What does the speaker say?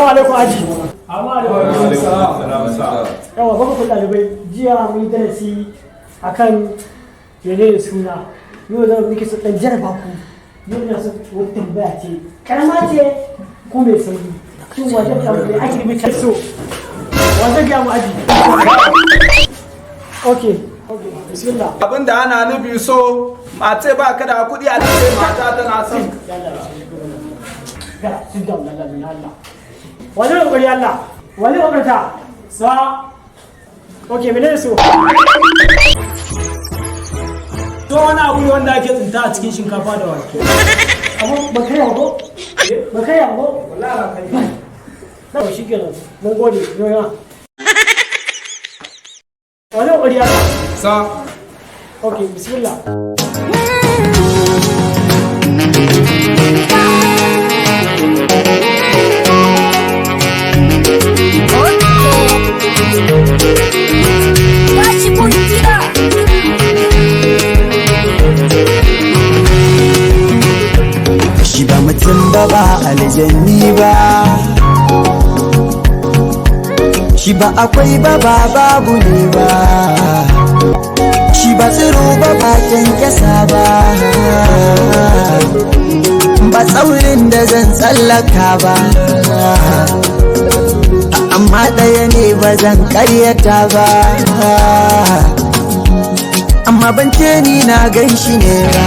Assalamu alaikum, aji. Yawa, baka ku ɗalibai, jiya mun yi darasi akan menene suna. Yau zan miki su ɗan jaraba ku. Yau ina so wata tambaya ce. Karama ce ko mai sauri. Shin wajen tambaya ake rubuta so? Wa zai gaya mu, aji? Okay, bismillah. Abinda ana nufi so, a ce ba ka da kuɗi, a ce mata tana son. Gara, sit down, Allah, Allah. Wani kokari, Allah. Wani kokarta. Sa. Okay, menene so? To, wani abu ne wanda ake tsinta a cikin shinkafa da wake. Abu ba kai ko? Ba kai ko? Wallahi ba kai. To, shikenan. Mun gode. Yau ya. Wani kokari, Allah. Sa. Okay, bismillah. Ya shigo gida. Shi ba mutum ba, ba aljanni ba, shi ba akwai ba, ba babu ne ba, shi ba tsiro ba, ba kyankyasa ba, ba tsaurin da zan tsallaka ba, amma ɗaya ne ba zan karyata ba, amma ban ce ni na gan shi ne ba.